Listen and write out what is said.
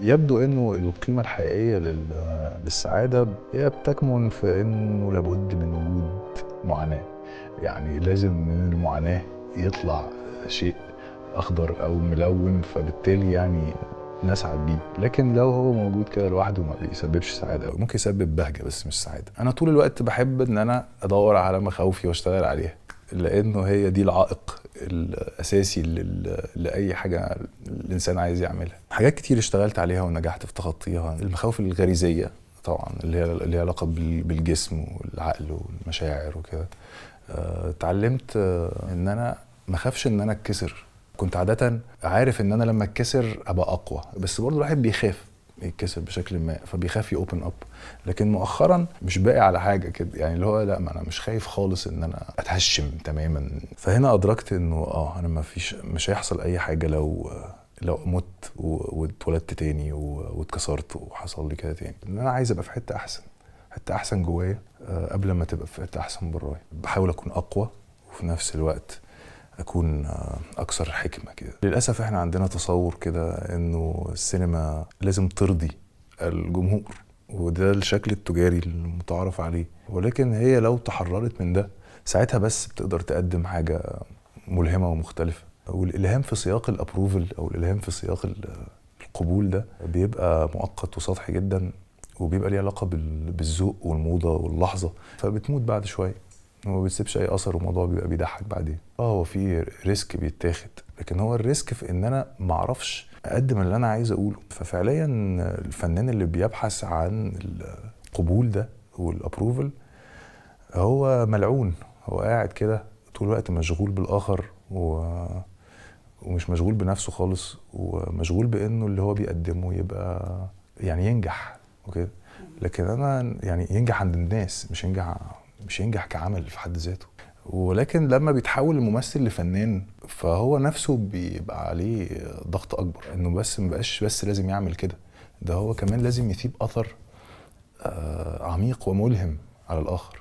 يبدو انه القيمة الحقيقية للسعادة هي بتكمن في انه لابد من وجود معاناه. يعني لازم من المعاناة يطلع شيء اخضر او ملون، فبالتالي يعني نسعد بيه. لكن لو هو موجود كده لوحده ما بيسببش سعاده، ممكن يسبب بهجة بس مش سعاده. انا طول الوقت بحب ان انا ادور على مخاوفي واشتغل عليها، لانه هي دي العائق الاساسي لاي حاجة الانسان عايز يعملها. حاجات كتير اشتغلت عليها ونجحت في تخطيها. المخاوف الغريزيه طبعا اللي هي اللي ليها علاقة بالجسم والعقل والمشاعر وكده. اتعلمت ان انا ما اخافش ان انا اتكسر. كنت عادة عارف ان انا لما اتكسر ابقى اقوى، بس برضه الواحد بيخاف يتكسر بشكل ما، فبيخاف ي open up. لكن مؤخرا مش باقي على حاجة كده، يعني اللي هو لا، ما انا مش خايف خالص ان انا اتهشم تماما. فهنا ادركت انه انا ما فيش، مش هيحصل اي حاجة لو مت واتولدت تاني واتكسرت وحصل لي كده تاني. ان انا عايز ابقى في حتة احسن، حتة احسن جوايا قبل ما تبقى في حتة احسن برايا. بحاول اكون اقوى وفي نفس الوقت اكون اكثر حكمه كده. للاسف احنا عندنا تصور كده انه السينما لازم ترضي الجمهور، وده الشكل التجاري المتعارف عليه، ولكن هي لو تحررت من ده ساعتها بس بتقدر تقدم حاجة ملهمة ومختلفه. والالهام في سياق ال approval او الالهام في سياق القبول ده بيبقى مؤقت وسطحي جدا، وبيبقى ليه علاقة بالذوق والموضه واللحظه، فبتموت بعد شوية وما بتسيبش اي اثر، والموضوع بيبقى بيضحك بعدين. هو في risk بيتاخد، لكن هو ال risk في ان انا ما اعرفش اقدم اللي انا عايز اقوله. ففعليا الفنان اللي بيبحث عن القبول ده وال approval هو ملعون، هو قاعد كده طول الوقت مشغول بالاخر ومش مشغول بنفسه خالص، ومشغول بانه اللي هو بيقدمه يبقى يعني ينجح وكده. لكن انا يعني ينجح عند الناس، مش ينجح كعمل في حد ذاته. ولكن لما بيتحول الممثل لفنان فهو نفسه بيبقى عليه ضغط اكبر، انه بس ما بقاش بس لازم يعمل كده، ده هو كمان لازم يسيب اثر عميق وملهم على الاخر.